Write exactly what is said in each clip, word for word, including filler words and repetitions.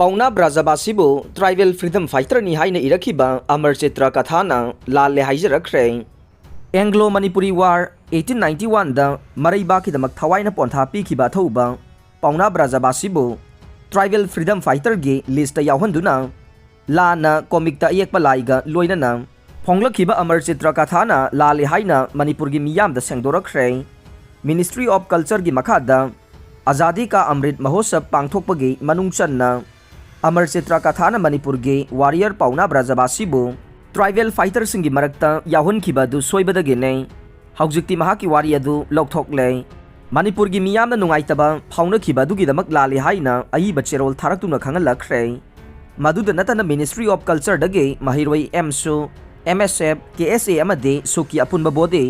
ꯄꯥꯎꯅꯥ ꯕ꯭ꯔꯥꯖꯕꯥꯁꯤꯕꯨ tribal freedom fighter ꯅꯤ ꯍꯥꯏꯅ ꯏꯔꯛꯈꯤꯕ ꯑꯃꯔ ꯆꯤꯇ꯭ꯔ ꯀꯊꯥꯅ ꯂꯥꯜꯂꯦ ꯍꯥꯏꯖꯔꯛꯈ꯭ꯔꯦ꯫ Anglo Manipuri War eighteen ninety one ꯗ ꯃꯔꯩꯕꯥꯛꯀꯤꯗꯃꯛ ꯊꯋꯥꯏꯅ ꯄꯣꯟꯊꯥ ꯄꯤꯈꯤꯕ ꯑꯊꯧꯕ ꯄꯥꯎꯅꯥ ꯕ꯭ꯔꯥꯖꯕꯥꯁꯤꯕꯨ tribal freedom fighter ꯒꯤ list ꯇ ꯌꯥꯎꯍꯟꯗꯨꯅ ꯂꯥꯟꯅ comic ꯇ ꯑꯌꯦꯛꯄ ꯂꯥꯏꯒ ꯂꯣꯏꯅꯅ ꯐꯣꯡꯂꯛꯈꯤꯕ ꯑꯃꯔ ꯆꯤꯇ꯭ꯔ ꯀꯊꯥꯅ ꯂꯥꯜꯂꯦ ꯍꯥꯏꯅ ꯃꯅꯤꯄꯨꯔꯒꯤ ꯃꯤꯌꯥꯝꯗ ꯁꯦꯡꯗꯣꯔꯛꯈ꯭ꯔꯦ꯫ Ministry of Culture ꯒꯤ ꯃꯈꯥꯗ ꯑꯖꯥꯗꯤ ꯀꯥ ꯑꯃ꯭ꯔꯤꯠ ꯃꯍꯣꯠꯁꯕ ꯄꯥꯡꯊꯣꯛꯄꯒꯤ ꯃꯅꯨꯡ ꯆꯟꯅ ꯑꯃꯔ ꯆꯤꯇ꯭ꯔ ꯀꯊꯥꯅ ꯃꯅꯤꯄꯨꯔꯒꯤ warrior ꯄꯥꯎꯅꯥ ꯕ꯭ꯔꯖꯕꯥꯁꯤꯕꯨ tribal fighter ꯁꯤꯡꯒꯤ ꯃꯔꯛꯇ ꯌꯥꯎꯍꯟꯈꯤꯕ ꯑꯗꯨ ꯁꯣꯏꯕꯗꯒꯤꯅꯦ꯫ ꯍꯧꯖꯤꯛꯇꯤ ꯃꯍꯥꯛꯀꯤ ꯋꯥꯔꯤ ꯑꯗꯨ ꯂꯧꯊꯣꯛꯂꯦ꯫ ꯃꯅꯤꯄꯨꯔꯒꯤ ꯃꯤꯌꯥꯝꯅ ꯅꯨꯡꯉꯥꯏꯇꯕ ꯐꯥꯎꯅꯈꯤꯕ ꯑꯗꯨꯒꯤꯗꯃꯛ ꯂꯥꯜꯂꯤ ꯍꯥꯏꯅ ꯑꯏꯕ ꯆꯦꯔꯣꯜ ꯊꯥꯔꯛꯇꯨꯅ ꯈꯪꯍꯜꯂꯛꯈ꯭ꯔꯦ꯫ ꯃꯗꯨꯗ ꯅꯠꯇꯅ Ministry of Culture ꯗꯒꯤ ꯃꯍꯩꯔꯣꯏ ꯑꯦꯝꯁꯨ, ꯑꯦꯝ ꯑꯦꯁ ꯑꯦꯐ, ꯀꯦ ꯑꯦꯁ ꯑꯦ ꯑꯃꯗꯤ ꯁꯨꯛꯀꯤ ꯑꯄꯨꯟꯕ body,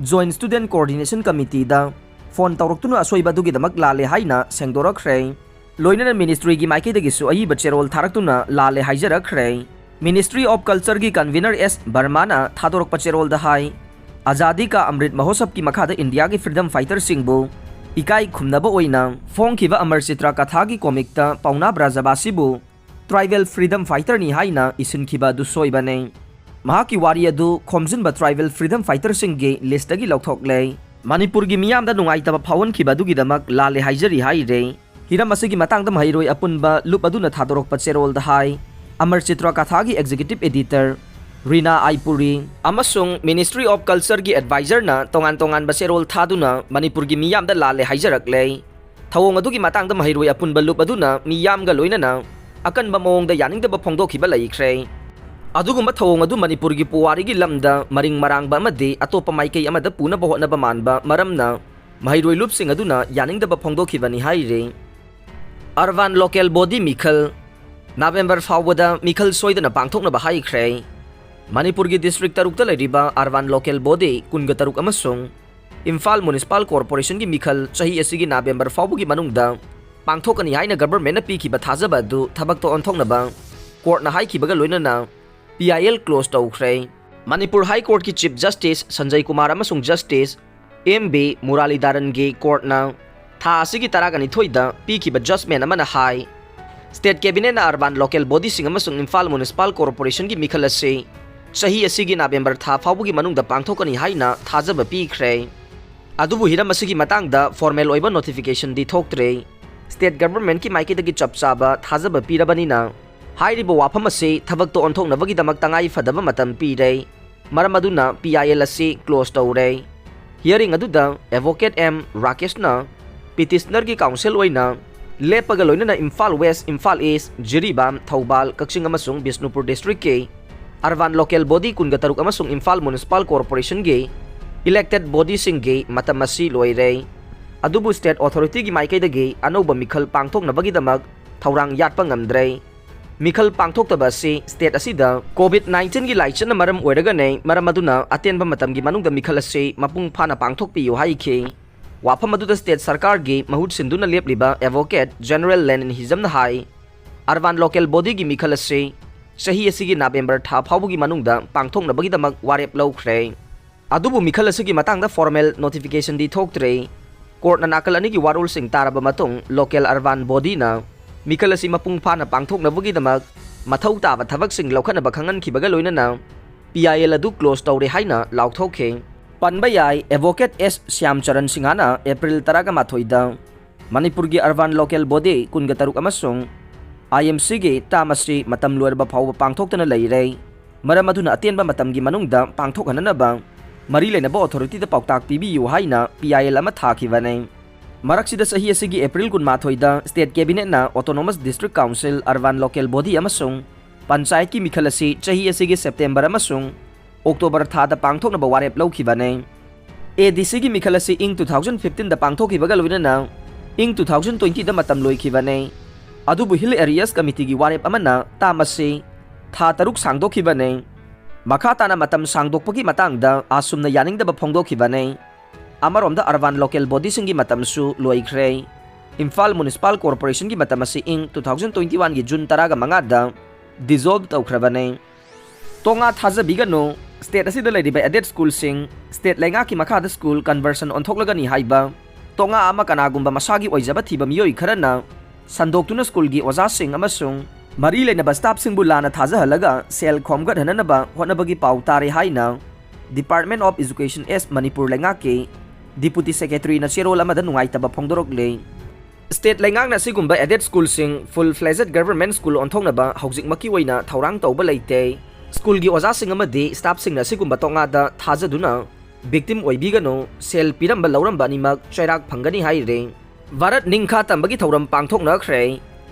Joint Student Coordination Committee ꯗ phone ꯇꯧꯔꯛꯇꯨꯅ ꯑꯁꯣꯏꯕ ꯑꯗꯨꯒꯤꯗꯃꯛ ꯂꯥꯜꯂꯦ ꯍꯥꯏꯅ ꯁꯦꯡꯗꯣꯔꯛꯈ꯭ꯔꯦ꯫ ꯂꯣꯏꯅꯅ ministry ꯒꯤ ꯃꯥꯏꯀꯩꯗꯒꯤꯁꯨ ꯑꯏꯕ ꯆꯦꯔꯣꯜ ꯊꯥꯔꯛꯇꯨꯅ ꯂꯥꯜꯂꯦ ꯍꯥꯏꯖꯔꯛꯈ꯭ꯔꯦ꯫ Ministry of Culture ꯒꯤ convener ꯑꯦꯁ ꯕꯔꯃꯥꯅ ꯊꯥꯗꯣꯔꯛꯄ ꯆꯦꯔꯣꯜꯗ ꯍꯥꯏ, ꯑꯖꯥꯗꯤ ꯀꯥ ꯑꯃ꯭ꯔꯤꯠ ꯃꯍꯣꯠꯁꯕꯀꯤ ꯃꯈꯥꯗ ꯏꯟꯗꯤꯌꯥꯒꯤ freedom fighter ꯁꯤꯡꯕꯨ ꯏꯀꯥꯏ ꯈꯨꯝꯅꯕ ꯑꯣꯏꯅ ꯐꯣꯡꯈꯤꯕ ꯑꯃꯔ ꯆꯤꯇ꯭ꯔ ꯀꯊꯥꯒꯤ comic ꯇ ꯄꯥꯎꯅꯥ ꯕ꯭ꯔꯖꯕꯥꯁꯤꯕꯨ tribal freedom fighter ꯅꯤ ꯍꯥꯏꯅ ꯏꯁꯤꯟꯈꯤꯕ ꯑꯗꯨ ꯁꯣꯏꯕꯅꯦ꯫ ꯃꯍꯥꯛꯀꯤ ꯋꯥꯔꯤ ꯑꯗꯨ ꯈꯣꯝꯖꯤꯟꯕ tribal freedom fighter ꯁꯤꯡꯒꯤ list ꯇꯒꯤ ꯂꯧꯊꯣꯛꯂꯦ꯫ ꯃꯅꯤꯄꯨꯔꯒꯤ ꯃꯤꯌꯥꯝꯗ ꯅꯨꯡꯉꯥꯏꯇꯕ ꯐꯥꯎꯍꯟꯈꯤꯕ ꯑꯗꯨꯒꯤꯗꯃꯛ ꯂꯥꯜꯂꯦ ꯍꯥꯏꯖꯔꯤ ꯍꯥꯏꯔꯦ꯫ ꯍꯤꯔꯝ ꯑꯁꯤꯒꯤ ꯃꯇꯥꯡꯗ ꯃꯍꯩꯔꯣꯏ ꯑꯄꯨꯟꯕ ꯂꯨꯞ ꯑꯗꯨꯅ ꯊꯥꯗꯣꯔꯛꯄ ꯆꯦꯔꯣꯜꯗ ꯍꯥꯏ, ꯑꯃꯔ ꯆꯤꯇ꯭ꯔ ꯀꯊꯥꯒꯤ executive editor ꯔꯤꯅꯥ ꯑꯥꯏꯄꯨꯔꯤ ꯑꯃꯁꯨꯡ Ministry of Culture ꯒꯤ advisor ꯅ ꯇꯣꯉꯥꯟ ꯇꯣꯉꯥꯟꯕ ꯆꯦꯔꯣꯜ ꯊꯥꯗꯨꯅ ꯃꯅꯤꯄꯨꯔꯒꯤ ꯃꯤꯌꯥꯝꯗ ꯂꯥꯜꯂꯦ ꯍꯥꯏꯖꯔꯛꯂꯦ꯫ ꯊꯧꯑꯣꯡ ꯑꯗꯨꯒꯤ ꯃꯇꯥꯡꯗ ꯃꯍꯩꯔꯣꯏ ꯑꯄꯨꯟꯕ ꯂꯨꯞ ꯑꯗꯨꯅ ꯃꯤꯌꯥꯝꯒ ꯂꯣꯏꯅꯅ ꯑꯀꯟꯕ ꯃꯑꯣꯡꯗ ꯌꯥꯅꯤꯡꯗꯕ ꯐꯣꯡꯗꯣꯛꯈꯤꯕ ꯂꯩꯈ꯭ꯔꯦ꯫ ꯑꯗꯨꯒꯨꯝꯕ ꯊꯧꯑꯣꯡ ꯑꯗꯨ ꯃꯅꯤꯄꯨꯔꯒꯤ ꯄꯨꯋꯥꯔꯤꯒꯤ ꯂꯝꯗ ꯃꯔꯤꯡ ꯃꯔꯥꯡꯕ ꯑꯃꯗꯤ ꯑꯇꯣꯞꯄ ꯃꯥꯏꯀꯩ ꯑꯃꯗ ꯄꯨꯅꯕ ꯍꯣꯠꯅꯕ ꯃꯥꯟꯕ ꯃꯔꯝꯅ ꯃꯍꯩꯔꯣꯏ ꯂꯨꯞꯁꯤꯡ ꯑꯗꯨꯅ ꯌꯥꯅꯤꯡꯗꯕ ꯐꯣꯡꯗꯣꯛꯈꯤꯕꯅꯤ ꯍꯥꯏꯔꯤ꯫ Urban Local Body ꯃꯤꯈꯜ꯫ ꯅꯕꯦꯝꯕꯔ ꯐꯥꯎꯕꯗ ꯃꯤꯈꯜ ꯁꯣꯏꯗꯅ ꯄꯥꯡꯊꯣꯛꯅꯕ ꯍꯥꯏꯈ꯭ꯔꯦ꯫ ꯃꯅꯤꯄꯨꯔꯒꯤ district ꯇꯔꯨꯛꯇ ꯂꯩꯔꯤꯕ Urban Local Body ꯀꯨꯟꯒ ꯇꯔꯨꯛ ꯑꯃꯁꯨꯡ ꯏꯝꯐꯥꯜ Municipal Corporation ꯒꯤ ꯃꯤꯈꯜ ꯆꯍꯤ ꯑꯁꯤꯒꯤ ꯅꯕꯦꯝꯕꯔ ꯐꯥꯎꯕꯒꯤ ꯃꯅꯨꯡꯗ ꯄꯥꯡꯊꯣꯛꯀꯅꯤ ꯍꯥꯏꯅ government ꯅ ꯄꯤꯈꯤꯕ ꯊꯥꯖꯕ ꯑꯗꯨ ꯊꯕꯛꯇ ꯑꯣꯟꯊꯣꯛꯅꯕ court ꯅ ꯍꯥꯏꯈꯤꯕꯒ ꯂꯣꯏꯅꯅ P I L close ꯇꯧꯈ꯭ꯔꯦ꯫ ꯃꯅꯤꯄꯨꯔ High Court ꯀꯤ Chief Justice ꯁꯟꯖꯌ ꯀꯨꯃꯥꯔ ꯑꯃꯁꯨꯡ Justice ꯑꯦꯝ ꯕꯤ ꯃꯨꯔꯥꯂꯤꯙꯔꯟꯒꯤ court ꯅ ꯊꯥ ꯑꯁꯤꯒꯤ ꯇꯔꯥꯒ ꯅꯤꯊꯣꯏꯗ ꯄꯤꯈꯤꯕ judgment ꯑꯃꯅ ꯍꯥꯏ, State Cabinet ꯅ Urban Local Body ꯁꯤꯡ ꯑꯃꯁꯨꯡ Imphal Municipal Corporation ꯒꯤ ꯃꯤꯈꯜ ꯑꯁꯤ ꯆꯍꯤ ꯑꯁꯤꯒꯤ November ꯊꯥ ꯐꯥꯎꯕꯒꯤ ꯃꯅꯨꯡꯗ ꯄꯥꯡꯊꯣꯛꯀꯅꯤ ꯍꯥꯏꯅ ꯊꯥꯖꯕ ꯄꯤꯈ꯭ꯔꯦ꯫ ꯑꯗꯨꯕꯨ ꯍꯤꯔꯝ ꯑꯁꯤꯒꯤ ꯃꯇꯥꯡꯗ formal ꯑꯣꯏꯕ notification ꯗꯤ ꯊꯣꯛꯇ꯭ꯔꯤ꯫ State Government ꯀꯤ ꯃꯥꯏꯀꯩꯗꯒꯤ ꯆꯞ ꯆꯥꯕ ꯊꯥꯖꯕ ꯄꯤꯔꯕꯅꯤꯅ ꯍꯥꯏꯔꯤꯕ ꯋꯥꯐꯝ ꯑꯁꯤ ꯊꯕꯛꯇ ꯑꯣꯟꯊꯣꯛꯅꯕꯒꯤꯗꯃꯛ ꯇꯉꯥꯏ ꯐꯗꯕ ꯃꯇꯝ ꯄꯤꯔꯦ꯫ ꯃꯔꯝ ꯑꯗꯨꯅ P I L ꯑꯁꯤ close ꯇꯧꯔꯦ꯫ Hearing ꯑꯗꯨꯗ Advocate M ꯔꯥꯀꯦꯁꯅ petitioner ꯒꯤ counsel ꯑꯣꯏꯅ ꯂꯦꯞꯄꯒ ꯂꯣꯏꯅꯅ ꯏꯝꯐꯥꯜ West, ꯏꯝꯐꯥꯜ East, ꯖꯤꯔꯤꯕꯥꯝ, ꯊꯧꯕꯥꯜ, ꯀꯛꯆꯤꯡ ꯑꯃꯁꯨꯡ ꯕꯤꯁꯅꯨꯄꯨꯔ district ꯀꯤ Urban Local Body ꯀꯨꯟꯒ ꯇꯔꯨꯛ ꯑꯃꯁꯨꯡ ꯏꯝꯐꯥꯜ Municipal Corporation ꯒꯤ elected body ꯁꯤꯡꯒꯤ ꯃꯇꯝ ꯑꯁꯤ ꯂꯣꯏꯔꯦ꯫ ꯑꯗꯨꯕꯨ state authority ꯒꯤ ꯃꯥꯏꯀꯩꯗꯒꯤ ꯑꯅꯧꯕ ꯃꯤꯈꯜ ꯄꯥꯡꯊꯣꯛꯅꯕꯒꯤꯗꯃꯛ ꯊꯧꯔꯥꯡ ꯌꯥꯠꯄ ꯉꯝꯗ꯭ꯔꯦ꯫ ꯃꯤꯈꯜ ꯄꯥꯡꯊꯣꯛꯇꯕ ꯑꯁꯤ state ꯑꯁꯤꯗ COVID nineteen ꯒꯤ ꯂꯥꯏꯆꯠꯅ ꯃꯔꯝ ꯑꯣꯏꯔꯒꯅꯦ, ꯃꯔꯝ ꯑꯗꯨꯅ ꯑꯇꯦꯟꯕ ꯃꯇꯝꯒꯤ ꯃꯅꯨꯡꯗ ꯃꯤꯈꯜ ꯑꯁꯤ ꯃꯄꯨꯡ ꯐꯥꯅ ꯄꯥꯡꯊꯣꯛꯄꯤꯌꯨ ꯍꯥꯏꯈꯤ꯫ ꯋꯥꯐꯝ ꯑꯗꯨꯗ state ꯁꯔꯀꯥꯔꯒꯤ ꯃꯍꯨꯠ ꯁꯤꯟꯗꯨꯅ ꯂꯦꯞꯂꯤꯕ Advocate General ꯂꯦꯅꯤꯟ ꯍꯤꯖꯝꯅ ꯍꯥꯏ, Urban Local Body ꯒꯤ ꯃꯤꯈꯜ ꯑꯁꯤ ꯆꯍꯤ ꯑꯁꯤꯒꯤ November ꯊꯥ ꯐꯥꯎꯕꯒꯤ ꯃꯅꯨꯡꯗ ꯄꯥꯡꯊꯣꯛꯅꯕꯒꯤꯗꯃꯛ ꯋꯥꯔꯦꯞ ꯂꯧꯈ꯭ꯔꯦ꯫ ꯑꯗꯨꯕꯨ ꯃꯤꯈꯜ ꯑꯁꯤꯒꯤ ꯃꯇꯥꯡꯗ formal notification ꯗꯤ ꯊꯣꯛꯇ꯭ꯔꯤ꯫ Court ꯅ ꯅꯥꯀꯜ ꯑꯅꯤꯒꯤ ꯋꯥꯔꯣꯜꯁꯤꯡ ꯇꯥꯔꯕ ꯃꯇꯨꯡ, local urban body ꯅ ꯃꯤꯈꯜ ꯑꯁꯤ ꯃꯄꯨꯡ ꯐꯥꯅ ꯄꯥꯡꯊꯣꯛꯅꯕꯒꯤꯗꯃꯛ ꯃꯊꯧ ꯇꯥꯕ ꯊꯕꯛꯁꯤꯡ ꯂꯧꯈꯠꯅꯕ ꯈꯪꯍꯟꯈꯤꯕꯒ ꯂꯣꯏꯅꯅ, P I L ꯑꯗꯨ close ꯇꯧꯔꯦ ꯍꯥꯏꯅ ꯂꯥꯎꯊꯣꯛꯈꯤ꯫ ꯄꯟꯕ ꯌꯥꯏ, Advocate S ꯁ꯭ꯌꯥꯝꯆꯔꯟ ꯁꯤꯡꯍꯅ April ꯇꯔꯥꯒ ꯃꯥꯊꯣꯏꯗ ꯃꯅꯤꯄꯨꯔꯒꯤ Urban Local Body ꯀꯨꯟꯒ ꯇꯔꯨꯛ ꯑꯃꯁꯨꯡ I M C ꯒꯤ term ꯑꯁꯤ ꯃꯇꯝ ꯂꯣꯏꯔꯕ ꯐꯥꯎꯕ ꯄꯥꯡꯊꯣꯛꯇꯅ ꯂꯩꯔꯦ꯫ ꯃꯔꯝ ꯑꯗꯨꯅ ꯑꯇꯦꯟꯕ ꯃꯇꯝꯒꯤ ꯃꯅꯨꯡꯗ ꯄꯥꯡꯊꯣꯛꯍꯟꯅꯅꯕ ꯃꯔꯤ ꯂꯩꯅꯕ authority ꯗ ꯄꯥꯎꯇꯥꯛ ꯄꯤꯕꯤꯌꯨ ꯍꯥꯏꯅ P I L ꯑꯃ ꯊꯥꯈꯤꯕꯅꯤ꯫ ꯃꯔꯛꯁꯤꯗ ꯆꯍꯤ ꯑꯁꯤꯒꯤ April ꯀꯨꯟꯃꯥꯊꯣꯏꯗ state cabinet ꯅ Autonomous District Council, Urban Local Body ꯑꯃꯁꯨꯡ ꯄꯟꯆꯥꯌꯠꯀꯤ ꯃꯤꯈꯜ ꯑꯁꯤ ꯆꯍꯤ ꯑꯁꯤꯒꯤ September ꯑꯃꯁꯨꯡ October ꯊꯥꯗ ꯄꯥꯡꯊꯣꯛꯅꯕ ꯋꯥꯔꯦꯞ ꯂꯧꯈꯤꯕꯅꯤ꯫ A D C ꯒꯤ ꯃꯤꯈꯜ ꯑꯁꯤ ꯏꯪ two thousand fifteen ꯗ ꯄꯥꯡꯊꯣꯛꯈꯤꯕꯒ ꯂꯣꯏꯅꯅ ꯏꯪ two thousand twenty ꯗ ꯃꯇꯝ ꯂꯣꯏꯈꯤꯕꯅꯤ꯫ ꯑꯗꯨꯕꯨ Hill Areas Committee ꯒꯤ ꯋꯥꯔꯦꯞ ꯑꯃꯅ term ꯑꯁꯤ ꯊꯥ ꯇꯔꯨꯛ ꯁꯥꯡꯗꯣꯛꯈꯤꯕꯅꯤ꯫ ꯃꯈꯥ ꯇꯥꯅ ꯃꯇꯝ ꯁꯥꯡꯗꯣꯛꯄꯒꯤ ꯃꯇꯥꯡꯗ ꯑꯁꯨꯝꯅ ꯌꯥꯅꯤꯡꯗꯕ ꯐꯣꯡꯗꯣꯛꯈꯤꯕꯅꯤ꯫ ꯑꯃꯔꯣꯝꯗ Urban Local Body ꯁꯤꯡꯒꯤ ꯃꯇꯝꯁꯨ ꯂꯣꯏꯈ꯭ꯔꯦ꯫ ꯏꯝꯐꯥꯜ Municipal Corporation ꯒꯤ ꯃꯇꯝ ꯑꯁꯤ ꯏꯪ two thousand twenty one ꯒꯤ June ꯇꯔꯥꯒ ꯃꯉꯥꯗ dissolve ꯇꯧꯈ꯭ꯔꯕꯅꯤ꯫ ꯇꯣꯉꯥ ꯊꯥꯖꯕꯤꯒꯅꯨ꯫ State ꯑꯁꯤꯗ ꯂꯩꯔꯤꯕ aided school ꯁꯤꯡ state ꯂꯩꯉꯥꯛꯀꯤ ꯃꯈꯥꯗ school conversion ꯑꯣꯟꯊꯣꯛꯂꯒꯅꯤ ꯍꯥꯏꯕ ꯇꯣꯉꯥ ꯑꯃ ꯀꯅꯥꯒꯨꯝꯕ ꯃꯁꯥꯒꯤ ꯑꯣꯏꯖꯕ ꯊꯤꯕ ꯃꯤꯑꯣꯏ ꯈꯔꯅ ꯁꯟꯗꯣꯛꯇꯨꯅ ꯁ꯭ꯀꯨꯜꯒꯤ ꯑꯣꯖꯥꯁꯤꯡ ꯑꯃꯁꯨꯡ ꯃꯔꯤ ꯂꯩꯅꯕ ꯁ꯭ꯇꯥꯐꯁꯤꯡꯕꯨ ꯂꯥꯟꯅ ꯊꯥꯖꯍꯜꯂꯒ ꯁꯦꯜ ꯈꯣꯝꯒꯠꯍꯟꯅꯅꯕ ꯍꯣꯠꯅꯕꯒꯤ ꯄꯥꯎ ꯇꯥꯔꯦ ꯍꯥꯏꯅ Department of Education S Manipur ꯂꯩꯉꯥꯛꯀꯤ Deputy Secretaryꯅ ꯆꯦꯔꯣꯜ ꯑꯃꯗ ꯅꯨꯡꯉꯥꯏꯇꯕ ꯐꯣꯡꯗꯣꯔꯛꯂꯤ꯫ State ꯂꯩꯉꯥꯛꯅ ꯑꯁꯤꯒꯨꯝꯕ aided schoolꯁꯤꯡ full fledged government school ꯑꯣꯟꯊꯣꯛꯅꯕ ꯍꯧꯖꯤꯛꯃꯛꯀꯤ ꯑꯣꯏꯅ ꯊꯧꯔꯥꯡ ꯇꯧꯕ ꯂꯩꯇꯦ꯫ ꯁ꯭ꯀꯨꯜꯒꯤ ꯑꯣꯖꯥꯁꯤꯡ ꯑꯃꯗꯤ ꯁ꯭ꯇꯥꯐꯁꯤꯡꯅ ꯑꯁꯤꯒꯨꯝꯕ ꯇꯣꯉꯥꯗ ꯊꯥꯖꯗꯨꯅ victim ꯑꯣꯏꯕꯤꯒꯅꯨ, ꯁꯦꯜ ꯄꯤꯔꯝꯕ ꯂꯧꯔꯝꯕ ꯑꯅꯤꯃꯛ ꯆꯩꯔꯥꯛ ꯐꯪꯒꯅꯤ ꯍꯥꯏꯔꯤ꯫ ꯚꯥꯔꯠ ꯅꯤꯡꯈꯥ ꯇꯝꯕꯒꯤ ꯊꯧꯔꯝ ꯄꯥꯡꯊꯣꯛꯅꯈ꯭ꯔꯦ꯫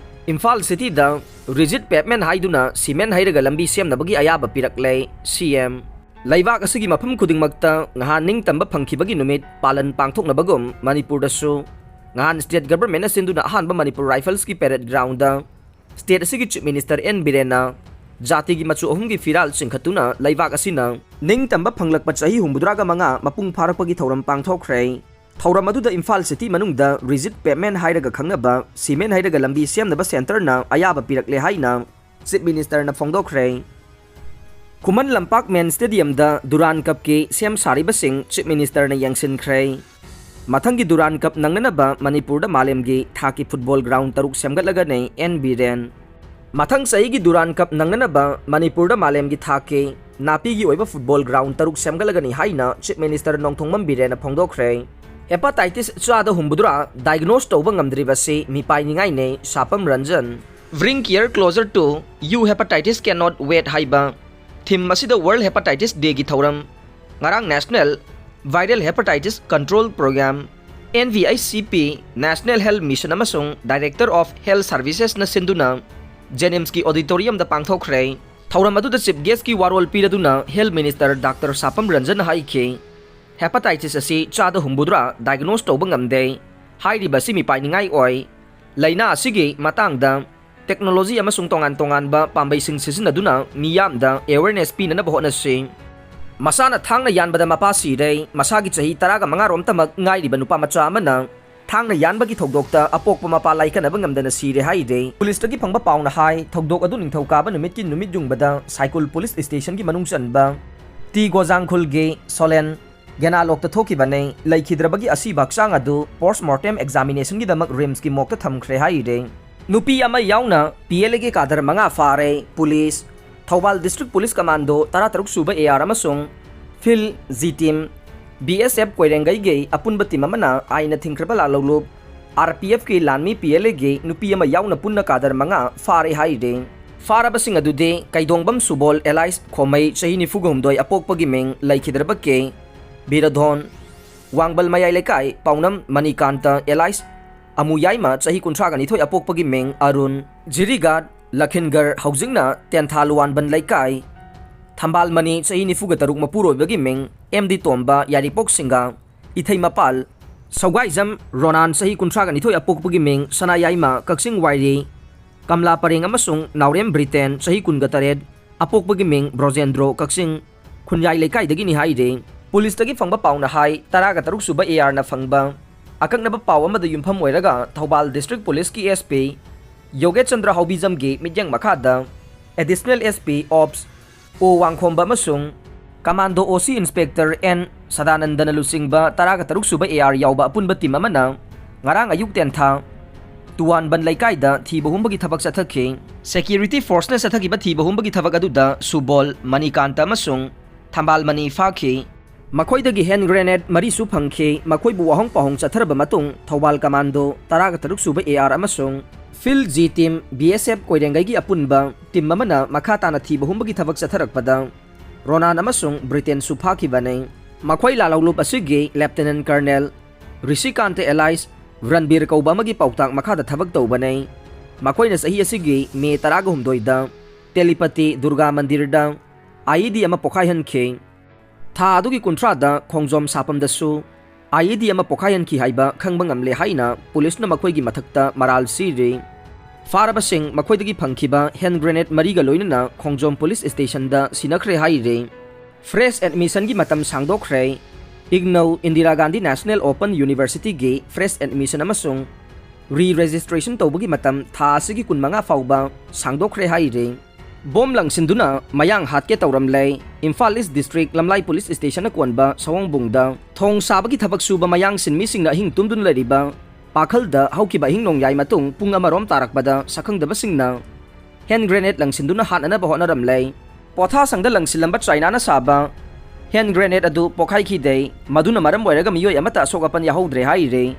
ꯏꯝꯐꯥꯜ ꯁꯤꯇꯤꯗ rigid pavement ꯍꯥꯏꯗꯨꯅ ꯁꯤꯃꯦꯟ ꯍꯩꯔꯒ ꯂꯝꯕꯤ ꯁꯦꯝꯅꯕꯒꯤ ꯑꯌꯥꯕ ꯄꯤꯔꯛꯂꯦ ꯁꯤ ꯑꯦꯝ꯫ ꯂꯩꯕꯥꯛ ꯑꯁꯤꯒꯤ ꯃꯐꯝ ꯈꯨꯗꯤꯡꯃꯛꯇ ꯉꯍꯥꯟ ꯅꯤꯡꯇꯝꯕ ꯐꯪꯈꯤꯕꯒꯤ ꯅꯨꯃꯤꯠ ꯄꯥꯂꯟ ꯄꯥꯡꯊꯣꯛꯅꯕꯒꯨꯝ ꯃꯅꯤꯄꯨꯔꯗꯁꯨ ꯉꯍꯥꯟ state governmentꯅ ꯁꯤꯟꯗꯨꯅ ꯑꯍꯥꯟꯕ ꯃꯅꯤꯄꯨꯔ Riflesꯀꯤ parade groundꯗ state ꯑꯁꯤꯒꯤ Chief Minister ꯑꯦꯟ ꯕꯤꯔꯦꯟꯅ ꯖꯥꯇꯤꯒꯤ ꯃꯆꯨ ꯑꯍꯨꯝꯒꯤ ꯐꯤꯔꯥꯜ ꯆꯤꯡꯈꯠꯇꯨꯅ ꯂꯩꯕꯥꯛ ꯑꯁꯤꯅ ꯅꯤꯡꯇꯝꯕ ꯐꯪꯂꯛꯄ ꯆꯍꯤ ꯍꯨꯝꯐꯨꯇꯔꯥꯒ ꯃꯉꯥ ꯃꯄꯨꯡ ꯐꯥꯔꯛꯄꯒꯤ ꯊꯧꯔꯝ ꯄꯥꯡꯊꯣꯛꯈ꯭ꯔꯦ꯫ ꯊꯧꯔꯝ ꯑꯗꯨꯗ ꯏꯝꯐꯥꯜ ꯁꯤꯇꯤ ꯃꯅꯨꯡꯗ rigid pavement ꯍꯥꯏꯔꯒ ꯈꯪꯅꯕ ꯁꯤꯃꯦꯟ ꯍꯩꯔꯒ ꯂꯝꯕꯤ ꯁꯦꯝꯅꯕ centreꯅ ꯑꯌꯥꯕ ꯄꯤꯔꯛꯂꯦ ꯍꯥꯏꯅ Chief Ministerꯅ ꯐꯣꯡꯗꯣꯛꯈ꯭ꯔꯦ꯫ Khuman Lampak main stadiumꯗ Durand Cupꯀꯤ ꯁꯦꯝ ꯁꯥꯔꯤꯕꯁꯤꯡ Chief Ministerꯅ ꯌꯦꯡꯁꯤꯟꯈ꯭ꯔꯦ꯫ ꯃꯊꯪꯒꯤ Durand Cup ꯅꯪꯅꯅꯕ ꯃꯅꯤꯄꯨꯔꯗ ꯃꯥꯂꯦꯝꯒꯤ ꯊꯥꯛꯀꯤ football ground ꯇꯔꯨꯛ ꯁꯦꯝꯒꯠꯂꯒꯅꯤ ꯑꯦꯟ ꯕꯤꯔꯦꯟ꯫ ꯃꯊꯪ ꯆꯍꯤꯒꯤ Durand Cup ꯅꯪꯅꯅꯕ ꯃꯅꯤꯄꯨꯔꯗ ꯃꯥꯂꯦꯝꯒꯤ ꯊꯥꯛꯀꯤ ꯅꯥꯄꯤꯒꯤ ꯑꯣꯏꯕ football ground ꯇꯔꯨꯛ ꯁꯦꯝꯒꯠꯂꯒꯅꯤ ꯍꯥꯏꯅ Chief Minister ꯅꯣꯡꯊꯣꯝꯕꯝ ꯕꯤꯔꯦꯟꯅ ꯐꯣꯡꯗꯣꯛꯈ꯭ꯔꯦ꯫ Hepatitis ꯆꯥꯗ ꯍꯨꯝꯐꯨꯇꯔꯥ diagnose ꯇꯧꯕ ꯉꯝꯗ꯭ꯔꯤꯕꯁꯤ ꯃꯤꯄꯥꯏꯅꯤꯡꯉꯥꯏꯅꯤ, ꯁꯥꯄꯝ Ranjan. Bring care closer to you, hepatitis cannot wait ꯍꯥꯏꯕ theme ꯑꯁꯤꯗ World Hepatitis Dayꯒꯤ ꯊꯧꯔꯝ ꯉꯔꯥꯡ National Viral Hepatitis Control Program, N V I C P, National Health Mission ꯑꯃꯁꯨꯡ Director of Health Servicesꯅ ꯁꯤꯟꯗꯨꯅ JNIMSꯀꯤ auditoriumꯗ ꯄꯥꯡꯊꯣꯛꯈ꯭ꯔꯦ꯫ ꯊꯧꯔꯝ ꯑꯗꯨꯗ Chief Guestꯀꯤ ꯋꯥꯔꯣꯜ ꯄꯤꯔꯗꯨꯅ Health Minister Doctor ꯁꯥꯄꯝ ꯔꯟꯖꯟꯅ ꯍꯥꯏꯈꯤ, hepatitis ꯑꯁꯤ ꯆꯥꯗ ꯍꯨꯝꯐꯨꯇꯔꯥ diagnose ꯇꯧꯕ ꯉꯝꯗꯦ꯫ ꯍꯥꯏꯔꯤꯕ ꯑꯁꯤ ꯃꯤꯄꯥꯏꯅꯤꯡꯉꯥꯏ ꯑꯣꯏ꯫ ꯂꯥꯏꯅꯥ ꯑꯁꯤꯒꯤ ꯃꯇꯥꯡꯗ technology ꯑꯃꯁꯨꯡ ꯇꯣꯉꯥꯟ ꯇꯣꯉꯥꯟꯕ ꯄꯥꯝꯕꯩꯁꯤꯡ ꯁꯤꯖꯤꯟꯅꯗꯨꯅ ꯃꯤꯌꯥꯝꯗ awareness ꯄꯤꯅꯅꯕ ꯍꯣꯠꯅꯁꯤ꯫ ꯃꯁꯥꯅ ꯊꯥꯡꯅ ꯌꯥꯟꯕꯗ ꯃꯄꯥ ꯁꯤꯔꯦ꯫ ꯃꯁꯥꯒꯤ ꯆꯍꯤ ꯇꯔꯥꯒ ꯃꯉꯥ ꯔꯣꯝꯇꯃꯛ ꯉꯥꯏꯔꯤꯕ ꯅꯨꯄꯥ ꯃꯆꯥ ꯑꯃꯅ ꯊꯥꯡꯅ ꯌꯥꯟꯕꯒꯤ ꯊꯧꯗꯣꯛꯇ ꯑꯄꯣꯛꯄ ꯃꯄꯥ ꯂꯥꯏꯀꯠꯅꯕ ꯉꯝꯗꯅ ꯁꯤꯔꯦ ꯍꯥꯏꯔꯦ꯫ ꯄꯨꯂꯤꯁꯇꯒꯤ ꯐꯪꯕ ꯄꯥꯎꯅ ꯍꯥꯏ, ꯊꯧꯗꯣꯛ ꯑꯗꯨ ꯅꯤꯡꯊꯧꯀꯥꯕ ꯅꯨꯃꯤꯠꯀꯤ ꯅꯨꯃꯤꯠ ꯌꯨꯡꯕꯗ ꯁꯥꯏꯀꯨꯜ ꯄꯨꯂꯤꯁ ꯁ꯭ꯇꯦꯁꯟꯒꯤ ꯃꯅꯨꯡ ꯆꯟꯕ ꯇꯤ ꯒꯣꯖꯥꯡꯈꯨꯜꯒꯤ ꯁꯣꯂꯦꯟ, ꯒꯦꯅꯥꯂꯣꯛꯇ ꯊꯣꯛꯈꯤꯕꯅꯤ꯫ ꯂꯩꯈꯤꯗ꯭ꯔꯕꯒꯤ ꯑꯁꯤꯕ ꯍꯛꯆꯥꯡ ꯑꯗꯨ post mortem examination ꯒꯤꯗꯃꯛ ꯔꯤꯝꯁꯀꯤ ꯃꯣꯔꯒꯇ ꯊꯝꯈ꯭ꯔꯦ ꯍꯥꯏꯔꯤ꯫ ꯅꯨꯄꯤ ꯑꯃ ꯌꯥꯎꯅ ꯄꯤ ꯑꯦꯜ ꯑꯦꯒꯤ ꯀꯥꯗꯔ ꯃꯉꯥ ꯐꯥꯔꯦ꯫ Police, Thoubal district police commando ꯇꯔꯥꯇꯔꯨꯛ ꯁꯨꯕ ꯑꯦ ꯑꯥꯔ ꯑꯃꯁꯨꯡ ꯐꯤꯜ ꯖꯤ ꯇꯤꯝ, ꯕꯤ ꯑꯦꯁ ꯑꯦꯐ ꯀꯣꯏꯔꯦꯡꯒꯩꯒꯤ ꯑꯄꯨꯟꯕ ꯇꯤꯝ ꯑꯃꯅ ꯑꯥꯏꯟꯅ ꯊꯤꯡꯈ꯭ꯔꯕ ꯂꯥꯜꯍꯧꯂꯨꯞ ꯑꯥꯔ ꯄꯤ ꯑꯦꯐꯀꯤ ꯂꯥꯟꯃꯤ ꯄꯤ ꯑꯦꯜ ꯑꯦꯒꯤ ꯅꯨꯄꯤ ꯑꯃ ꯌꯥꯎꯅ ꯄꯨꯟꯅ ꯀꯥꯗꯔ ꯃꯉꯥ ꯐꯥꯔꯦ ꯍꯥꯏꯔꯤ꯫ ꯐꯥꯔꯕꯁꯤꯡ ꯑꯗꯨꯗꯤ ꯀꯩꯗꯣꯡꯕꯝ ꯁꯨꯕꯣꯜ ꯑꯦꯂꯥꯏꯁ ꯈꯣꯃꯩ ꯆꯍꯤ ꯅꯤꯐꯨꯒ ꯍꯨꯝꯗꯣꯏ ꯑꯄꯣꯛꯄꯒꯤ ꯃꯤꯡ, ꯂꯩꯈꯤꯗ꯭ꯔꯕ ꯀꯦ ꯕꯤꯔꯙꯣꯟ, ꯋꯥꯡꯕꯜ ꯃꯌꯥꯏ ꯂꯩꯀꯥꯏ ꯄꯥꯎꯅꯝ ꯃꯅꯤꯀꯥꯟꯇ ꯑꯦꯂꯥꯏꯁ ꯑꯃꯨꯌꯥꯏꯃ ꯆꯍꯤ ꯀꯨꯟꯊ꯭ꯔꯥꯒ ꯅꯤꯊꯣꯏ ꯑꯄꯣꯛꯄꯒꯤ ꯃꯤꯡ ꯑꯔꯨꯟ, ꯖꯤꯔꯤꯒꯥꯠ ꯂꯈꯤꯟꯒꯔ ꯍꯧꯖꯤꯛꯅ ꯇꯦꯟꯊꯥ ꯂꯨꯋꯥꯟꯕꯟ ꯂꯩꯀꯥꯏ ꯊꯝꯕꯥꯜꯃꯅꯤ ꯆꯍꯤ ꯅꯤꯐꯨꯒ ꯇꯔꯨꯛ ꯃꯄꯨꯔꯣꯏꯕꯒꯤ ꯃꯤꯡ ꯑꯦꯝ ꯗꯤ ꯇꯣꯝꯕ ꯌꯥꯏꯔꯤꯄꯣꯛ ꯁꯤꯡꯒꯥ, ꯏꯊꯩ ꯃꯄꯥꯜ ꯁꯧꯒꯥꯏꯖꯝ ꯔꯣꯅꯥꯟ ꯆꯍꯤ ꯀꯨꯟꯊ꯭ꯔꯥꯒ ꯅꯤꯊꯣꯏ ꯑꯄꯣꯛꯄꯒꯤ ꯃꯤꯡ ꯁꯅꯥꯌꯥꯏꯃ ꯀꯛꯆꯤꯡ ꯋꯥꯏꯔꯤ, ꯀꯝꯂꯥ ꯄꯔꯦꯡ ꯑꯃꯁꯨꯡ ꯅꯥꯎꯔꯦꯝ ꯕ꯭ꯔꯤꯇꯦꯟ ꯆꯍꯤ ꯀꯨꯟꯒ ꯇꯔꯦꯠ ꯑꯄꯣꯛꯄꯒꯤ ꯃꯤꯡ ꯕ꯭ꯔꯣꯖꯦꯟꯗ꯭ꯔꯣ ꯀꯛꯆꯤꯡ ꯈꯨꯟꯌꯥꯏ ꯂꯩꯀꯥꯏꯗꯒꯤꯅꯤ ꯍꯥꯏꯔꯤ꯫ ꯄꯨꯂꯤꯁꯇꯒꯤ ꯐꯪꯕ ꯄꯥꯎꯅ ꯍꯥꯏ, ꯇꯔꯥꯒ ꯇꯔꯨꯛ ꯁꯨꯕ ꯑꯦ ꯑꯥꯔꯅ ꯐꯪꯕ ꯑꯀꯛꯅꯕ ꯄꯥꯎ ꯑꯃꯗ ꯌꯨꯝꯐꯝ ꯑꯣꯏꯔꯒ ꯊꯧꯕꯥꯜ ꯗꯤꯁꯇ꯭ꯔꯤꯛ ꯄꯨꯂꯤꯁꯀꯤ ꯑꯦꯁ ꯄꯤ ꯌꯣꯒꯦꯁ ꯆꯟꯗ꯭ꯔ ꯍꯥꯎꯕꯤꯖꯝꯒꯤ ꯃꯤꯠꯌꯦꯡ ꯃꯈꯥꯗ ꯑꯦꯗꯤꯁꯅꯦꯜ ꯑꯦꯁ ꯄꯤ ꯑꯣꯞꯁ ꯑꯣ ꯋꯥꯡꯈꯣꯝꯕ ꯑꯃꯁꯨꯡ ꯀꯃꯥꯟꯗꯣ ꯑꯣ ꯁꯤ ꯏꯟꯁꯄꯦꯛꯇꯔ ꯑꯦꯟ ꯁꯗꯥꯅꯟꯗꯅ ꯂꯨꯆꯤꯡꯕ ꯇꯔꯥꯒ ꯇꯔꯨꯛ ꯁꯨꯕ ꯑꯦ ꯑꯥꯔ ꯌꯥꯎꯕ ꯑꯄꯨꯟꯕ ꯇꯤꯝ ꯑꯃꯅ ꯉꯔꯥꯡ ꯑꯌꯨꯛ ꯇꯦꯟꯊꯥ ꯇꯨꯋꯥꯟꯕꯟ ꯂꯩꯀꯥꯏꯗ ꯊꯤꯕ ꯍꯨꯝꯕꯒꯤ ꯊꯕꯛ ꯆꯠꯊꯈꯤ꯫ ꯁꯦꯀ꯭ꯌꯨꯔꯤꯇꯤ ꯐꯣꯔꯁꯅ ꯆꯠꯊꯈꯤꯕ ꯊꯤꯕ ꯍꯨꯝꯕꯒꯤ ꯊꯕꯛ ꯑꯗꯨꯗ ꯁꯨꯕꯣꯜ, ꯃꯅꯤꯀꯥꯟꯇ ꯑꯃꯁꯨꯡ ꯊꯝꯕꯥꯜ ꯃꯅꯤ ꯐꯥꯈꯤ꯫ ꯃꯈꯣꯏꯗꯒꯤ ꯍꯦꯟ ꯒ꯭ꯔꯦꯅꯦꯗ ꯃꯔꯤꯁꯨ ꯐꯪꯈꯤ꯫ ꯃꯈꯣꯏꯕꯨ ꯋꯥꯍꯣꯡ ꯄꯥꯎꯍꯣꯡ ꯆꯠꯊꯔꯕ ꯃꯇꯨꯡ ꯊꯧꯕꯥꯜ ꯀꯃꯥꯟꯗꯣ ꯇꯔꯥꯒ ꯇꯔꯨꯛ ꯁꯨꯕ ꯑꯦ ꯑꯥꯔ ꯑꯃꯁꯨꯡ ꯐꯤꯜ ꯖꯤ ꯇꯤꯝ, ꯕꯤ ꯑꯦꯁ ꯑꯦꯐ ꯀꯣꯏꯔꯦꯡꯒꯩꯒꯤ ꯑꯄꯨꯟꯕ ꯇꯤꯝ ꯑꯃꯅ ꯃꯈꯥ ꯇꯥꯅ ꯊꯤꯕ ꯍꯨꯝꯕꯒꯤ ꯊꯕꯛ ꯆꯠꯊꯔꯛꯄꯗ ꯔꯣꯅꯥꯟ ꯑꯃꯁꯨꯡ ꯕ꯭ꯔꯤꯇꯦꯟꯁꯨ ꯐꯥꯈꯤꯕꯅꯤ꯫ ꯃꯈꯣꯏ ꯂꯥꯜꯍꯧꯂꯨꯞ ꯑꯁꯤꯒꯤ ꯂꯦꯐꯇꯤꯅꯦꯟ ꯀꯔꯅꯦꯜ ꯔꯤꯁꯤꯀꯥꯟꯇ ꯑꯦꯂꯥꯏꯁ ꯔꯟꯕꯤꯔ ꯀꯧꯕ ꯑꯃꯒꯤ ꯄꯥꯎꯇꯥꯛ ꯃꯈꯥꯗ ꯊꯕꯛ ꯇꯧꯕꯅꯤ꯫ ꯃꯈꯣꯏꯅ ꯆꯍꯤ ꯑꯁꯤꯒꯤ ꯃꯦ ꯇꯔꯥꯒ ꯍꯨꯝꯗꯣꯏꯗ ꯇꯦꯂꯤꯄꯇꯤ ꯗꯨꯔꯒꯥ ꯃꯟꯗꯤꯔꯗ ꯑꯥꯏ ꯏ ꯗꯤ ꯑꯃ ꯄꯣꯈꯥꯏꯍꯟꯈꯤ꯫ ꯊꯥ ꯑꯗꯨꯒꯤ ꯀꯨꯟꯊ꯭ꯔꯥꯗ ꯈꯣꯡꯖꯣꯝ ꯁꯥꯄꯝꯗꯁꯨ ꯑꯥꯏ ꯏ ꯗꯤ ꯑꯃ ꯄꯣꯈꯥꯏꯍꯟꯈꯤ ꯍꯥꯏꯕ ꯈꯪꯕ ꯉꯝꯂꯦ ꯍꯥꯏꯅ ꯄꯨꯂꯤꯁꯅ ꯃꯈꯣꯏꯒꯤ ꯃꯊꯛꯇ ꯃꯔꯥꯜ ꯁꯤꯔꯤ꯫ ꯐꯥꯔꯕꯁꯤꯡ ꯃꯈꯣꯏꯗꯒꯤ ꯐꯪꯈꯤꯕ ꯍꯦꯟ ꯒ꯭ꯔꯦꯅꯦꯗ ꯃꯔꯤꯒ ꯂꯣꯏꯅꯅ ꯈꯣꯡꯖꯣꯝ ꯄꯨꯂꯤꯁ ꯁ꯭ꯇꯦꯁꯟꯗ ꯁꯤꯟꯅꯈ꯭ꯔꯦ ꯍꯥꯏꯔꯤ꯫ ꯐ꯭ꯔꯦꯁ ꯑꯦꯗꯃꯤꯁꯟꯒꯤ ꯃꯇꯝ ꯁꯥꯡꯗꯣꯛꯈ꯭ꯔꯦ꯫ ꯏꯒꯅꯧ ꯏꯟꯗꯤꯔꯥ ꯒꯥꯟꯙꯤ ꯅꯦꯁꯅꯦꯜ ꯑꯣꯄꯟ ꯌꯨꯅꯤꯚꯔꯁꯤꯇꯤꯒꯤ ꯐ꯭ꯔꯦꯁ ꯑꯦꯗꯃꯤꯁꯟ ꯑꯃꯁꯨꯡ ꯔꯤ ꯔꯦꯖꯤꯁꯇ꯭ꯔꯦꯁꯟ ꯇꯧꯕꯒꯤ ꯃꯇꯝ ꯊꯥ ꯑꯁꯤꯒꯤ ꯀꯨꯟꯃꯉꯥ ꯐꯥꯎꯕ ꯁꯥꯡꯗꯣꯛꯈ꯭ꯔꯦ ꯍꯥꯏꯔꯤ꯫ ꯕꯣꯝ ꯂꯪꯁꯤꯟꯗꯨꯅ ꯃꯌꯥꯡ ꯍꯥꯠꯀꯦ ꯇꯧꯔꯝꯂꯦ꯫ ꯏꯝꯐꯥꯜ ꯏꯁ ꯗꯤꯁꯇ꯭ꯔꯤꯛ ꯂꯝꯂꯥꯏ ꯄꯨꯂꯤꯁ ꯁ꯭ꯇꯦꯁꯟꯅ ꯀꯣꯟꯕ ꯁꯑꯣꯡꯕꯨꯡꯗ ꯊꯣꯡ ꯁꯥꯕꯒꯤ ꯊꯕꯛ ꯁꯨꯕ ꯃꯌꯥꯡ ꯁꯤꯟꯃꯤꯁꯤꯡꯅ ꯑꯍꯤꯡ ꯇꯨꯝꯗꯨꯅ ꯂꯩꯔꯤꯕ ꯄꯥꯈꯜꯗ ꯍꯧꯈꯤꯕ ꯑꯍꯤꯡ ꯅꯣꯡꯌꯥꯏ ꯃꯇꯨꯡ ꯄꯨꯡ ꯑꯃꯔꯣꯝ ꯇꯥꯔꯛꯄꯗ ꯁꯛꯈꯪꯗꯕꯁꯤꯡꯅ ꯍꯦꯟ ꯒ꯭ꯔꯦꯅꯦꯗ ꯂꯪꯁꯤꯟꯗꯨꯅ ꯍꯥꯠꯅꯅꯕ ꯍꯣꯠꯅꯔꯝꯂꯦ꯫ ꯄꯣꯊꯥꯁꯪꯗ ꯂꯪꯁꯤꯜꯂꯝꯕ ꯆꯥꯏꯅꯥꯅ ꯁꯥꯕ ꯍꯦꯟ ꯒ꯭ꯔꯦꯅꯦꯗ ꯑꯗꯨ ꯄꯣꯈꯥꯏꯈꯤꯗꯦ꯫ ꯃꯗꯨꯅ ꯃꯔꯝ ꯑꯣꯏꯔꯒ ꯃꯤꯑꯣꯏ ꯑꯃꯠꯇ ꯑꯁꯣꯛ ꯑꯄꯟ ꯌꯥꯎꯍꯧꯗ꯭ꯔꯦ ꯍꯥꯏꯔꯤ꯫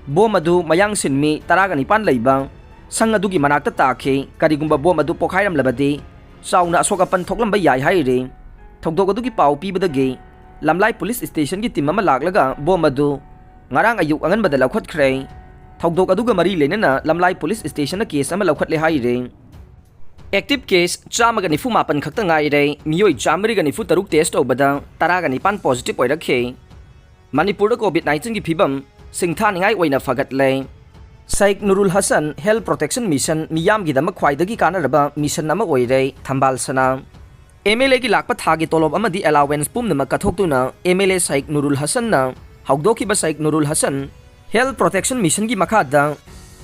ꯕꯣꯝ ꯑꯗꯨ ꯃꯌꯥꯡ ꯁꯤꯟꯃꯤ ꯇꯔꯥꯒ ꯅꯤꯄꯥꯟ ꯂꯩꯕ ꯁꯪ ꯑꯗꯨꯒꯤ ꯃꯅꯥꯛꯇ ꯇꯥꯈꯤ꯫ ꯀꯔꯤꯒꯨꯝꯕ ꯕꯣꯝ ꯑꯗꯨ ꯄꯣꯈꯥꯏꯔꯝꯂꯕꯗꯤ ꯆꯥꯎꯅ ꯑꯁꯣꯛ ꯑꯄꯟ ꯊꯣꯛꯂꯝꯕ ꯌꯥꯏ ꯍꯥꯏꯔꯤ꯫ ꯊꯧꯗꯣꯛ ꯑꯗꯨꯒꯤ ꯄꯥꯎ ꯄꯤꯕꯗꯒꯤ ꯂꯝꯂꯥꯏ ꯄꯨꯂꯤꯁ ꯁ꯭ꯇꯦꯁꯟꯒꯤ ꯇꯤꯝ ꯑꯃ ꯂꯥꯛꯂꯒ ꯕꯣꯝ ꯑꯗꯨ ꯉꯔꯥꯡ ꯑꯌꯨꯛ ꯑꯉꯟꯕꯗ ꯂꯧꯈꯠꯈ꯭ꯔꯦ꯫ ꯊꯧꯗꯣꯛ ꯑꯗꯨꯒ ꯃꯔꯤ ꯂꯩꯅꯅ ꯂꯝꯂꯥꯏ ꯄꯨꯂꯤꯁ ꯁ꯭ꯇꯦꯁꯟꯅ ꯀꯦꯁ ꯑꯃ ꯂꯧꯈꯠꯂꯦ ꯍꯥꯏꯔꯤ꯫ ꯑꯦꯛꯇꯤꯚ ꯀꯦꯁ ꯆꯥꯝꯃꯒ ꯅꯤꯐꯨ ꯃꯥꯄꯟ ꯈꯛꯇ ꯉꯥꯏꯔꯦ꯫ ꯃꯤꯑꯣꯏ ꯆꯥꯝꯃꯔꯤꯒ ꯅꯤꯐꯨ ꯇꯔꯨꯛ ꯇꯦꯁ ꯇꯧꯕꯗ ꯇꯔꯥꯒ ꯅꯤꯄꯥꯟ ꯄꯣꯖꯤꯇꯤꯚ ꯑꯣꯏꯔꯛꯈꯤ꯫ ꯃꯅꯤꯄꯨꯔꯗ ꯀꯣꯚꯤꯗ ꯅꯥꯏꯟꯇꯤꯟꯒꯤ ꯐꯤꯕꯝ ꯁꯤꯡꯊꯥꯅꯤꯡꯉꯥꯏ ꯑꯣꯏꯅ ꯐꯒꯠꯂꯦ꯫ ꯁꯥꯏꯈ Nurul Hasan health protection mission ꯃꯤꯌꯥꯝꯒꯤꯗꯃꯛ ꯈ꯭ꯋꯥꯏꯗꯒꯤ ꯀꯥꯟꯅꯔꯕ ꯃꯤꯁꯟ ꯑꯃ ꯑꯣꯏꯔꯦ꯫ ꯊꯝꯕꯥꯜ ꯁꯅꯥ ꯑꯦꯝ ꯑꯦꯜ ꯑꯦꯒꯤ ꯂꯥꯛꯄ ꯊꯥꯒꯤ ꯇꯣꯂꯣꯞ ꯑꯃꯗꯤ ꯑꯦꯂꯥꯋꯦꯟꯁ ꯄꯨꯝꯅꯃꯛ ꯀꯠꯊꯣꯛꯇꯨꯅ M L A Sheikh Nurul ꯍꯁꯟꯅ ꯍꯧꯗꯣꯛꯈꯤꯕ ꯁꯥꯏꯈ ꯅꯨꯔꯨꯜ ꯍꯁꯟ ꯍꯦꯜꯊ ꯄ꯭ꯔꯣꯇꯦꯛꯁꯟ ꯃꯤꯁꯟꯒꯤ ꯃꯈꯥꯗ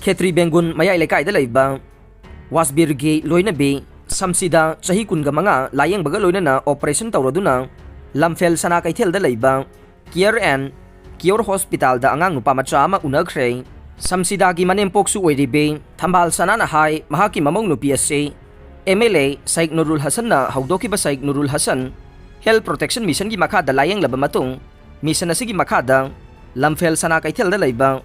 ꯈꯦꯇ꯭ꯔꯤ ꯕꯦꯡꯒꯨꯟ ꯃꯌꯥꯏ ꯂꯩꯀꯥꯏꯗ ꯂꯩꯕ ꯋꯥꯁꯕꯤꯔꯒꯤ ꯂꯣꯏꯅꯕꯤ ꯁꯝꯁꯤꯗ ꯆꯍꯤ ꯀꯨꯟꯒ ꯃꯉꯥ ꯂꯥꯌꯦꯡꯕꯒ ꯂꯣꯏꯅꯅ ꯑꯣꯄꯔꯦꯁꯟ ꯇꯧꯔꯗꯨꯅ ꯂꯝꯐꯦꯜ ꯁꯅꯥ ꯀꯩꯊꯦꯜꯗ ꯂꯩꯕ ꯀꯤꯌꯔ ꯑꯦꯟ ꯀꯤꯌꯣꯔ ꯍꯣꯁꯄꯤꯇꯥꯜꯗ ꯑꯉꯥꯡ ꯅꯨꯄꯥ ꯃꯆꯥ ꯑꯃ ꯎꯅꯈ꯭ꯔꯦ꯫ ꯁꯝꯁꯤꯗꯥꯒꯤ ꯃꯅꯦꯝꯄꯣꯛꯁꯨ ꯑꯣꯏꯔꯤꯕꯤ ꯊꯝꯕꯥꯜ ꯁꯅꯥꯅ ꯍꯥꯏ, ꯃꯍꯥꯛꯀꯤ ꯃꯃꯧ ꯅꯨꯄꯤ ꯑꯁꯤ M L A Sheikh Nurul ꯍꯁꯟꯅ ꯍꯧꯗꯣꯛꯈꯤꯕ ꯁꯥꯏꯈ ꯅꯨꯔꯨꯜ ꯍꯁꯟ ꯍꯦꯜꯊ ꯄ꯭ꯔꯣꯇꯦꯛꯁꯟ ꯃꯤꯁꯟꯒꯤ ꯃꯈꯥꯗ ꯂꯥꯌꯦꯡꯂꯕ ꯃꯇꯨꯡ, ꯃꯤꯁꯟ ꯑꯁꯤꯒꯤ ꯃꯈꯥꯗ ꯂꯝꯐꯦꯜ ꯁꯅꯥ ꯀꯩꯊꯦꯜꯗ ꯂꯩꯕ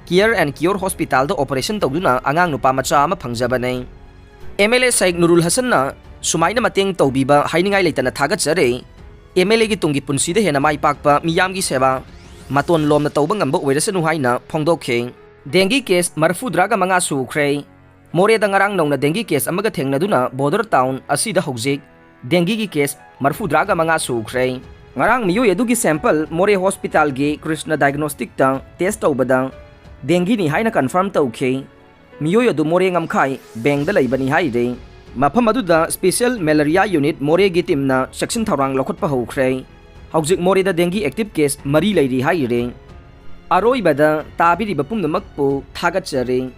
ꯀꯤꯌꯔ ꯑꯦꯟ ꯀꯤꯌꯣꯔ ꯍꯣꯁꯄꯤꯇꯥꯜꯗ ꯑꯣꯄꯔꯦꯁꯟ ꯇꯧꯗꯨꯅ ꯑꯉꯥꯡ ꯅꯨꯄꯥ ꯃꯆꯥ ꯑꯃ ꯐꯪꯖꯕꯅꯤ꯫ M L A Sheikh Nurul ꯍꯁꯟꯅ ꯁꯨꯃꯥꯏꯅ ꯃꯇꯦꯡ ꯇꯧꯕꯤꯕ ꯍꯥꯏꯅꯤꯡꯉꯥꯏ ꯂꯩꯇꯅ ꯊꯥꯒꯠꯆꯔꯤ꯫ ꯑꯦꯝ ꯑꯦꯜ ꯑꯦꯒꯤ ꯇꯨꯡꯒꯤ ꯄꯨꯟꯁꯤꯗ ꯍꯦꯟꯅ ꯃꯥꯏ ꯄꯥꯛꯄ ꯃꯤꯌꯥꯝꯒꯤ ꯁꯦꯕꯥ ꯃꯇꯣꯟ ꯂꯣꯝꯅ ꯇꯧꯕ ꯉꯝꯕ ꯑꯣꯏꯔꯁꯅꯨ ꯍꯥꯏꯅ ꯐꯣꯡꯗꯣꯛꯈꯤ꯫ ꯗꯦꯡꯒꯤ ꯀꯦꯁ ꯃꯔꯐꯨꯗ꯭ꯔꯥꯒ ꯃꯉꯥ ꯁꯨꯈ꯭ꯔꯦ꯫ ꯃꯣꯔꯦꯗ ꯉꯔꯥꯡ ꯅꯧꯅ ꯗꯦꯡꯒꯤ ꯀꯦꯁ ꯑꯃꯒ ꯊꯦꯡꯅꯗꯨꯅ ꯕꯣꯔꯗꯔ ꯇꯥꯎꯟ ꯑꯁꯤꯗ ꯍꯧꯖꯤꯛ ꯗꯦꯡꯒꯤꯒꯤ ꯀꯦꯁ ꯃꯔꯐꯨꯗ꯭ꯔꯥꯒ ꯃꯉꯥ ꯁꯨꯈ꯭ꯔꯦ꯫ ꯉꯔꯥꯡ ꯃꯤꯑꯣꯏ ꯑꯗꯨꯒꯤ ꯁꯦꯝꯄꯜ ꯃꯣꯔꯦ ꯍꯣꯁꯄꯤꯇꯥꯜꯒꯤ ꯀ꯭ꯔꯤꯁꯅ ꯗꯥꯏꯒꯅꯣꯁꯇꯤꯛꯇ ꯇꯦꯁ ꯇꯧꯕꯗ ꯗꯦꯡꯒꯤꯅꯤ ꯍꯥꯏꯅ ꯀꯟꯐꯥꯔꯝ ꯇꯧꯈꯤ꯫ ꯃꯤꯑꯣꯏ ꯑꯗꯨ ꯃꯣꯔꯦ ꯉꯝꯈꯥꯏ ꯕꯦꯡꯗ ꯂꯩꯕꯅꯤ ꯍꯥꯏꯔꯤ꯫ ꯃꯐꯝ ꯑꯗꯨꯗ ꯁ꯭ꯄꯦꯁꯤꯌꯦꯜ ꯃꯦꯂꯔꯤꯌꯥ ꯌꯨꯅꯤꯠ ꯃꯣꯔꯦꯒꯤ ꯇꯤꯝꯅ ꯆꯦꯛꯁꯤꯟ ꯊꯧꯔꯥꯡ ꯂꯧꯈꯠꯄ ꯍꯧꯈ꯭ꯔꯦ꯫ ꯍꯧꯖꯤꯛ ꯃꯣꯔꯦꯗ ꯗꯦꯡꯒꯤ ꯑꯦꯛꯇꯤꯚ ꯀꯦꯁ ꯃꯔꯤ ꯂꯩꯔꯤ ꯍꯥꯏꯔꯤ꯫ ꯑꯔꯣꯏꯕꯗ ꯇꯥꯕꯤꯔꯤꯕ ꯄꯨꯝꯅꯃꯛꯄꯨ ꯊꯥꯒꯠꯆꯔꯤ꯫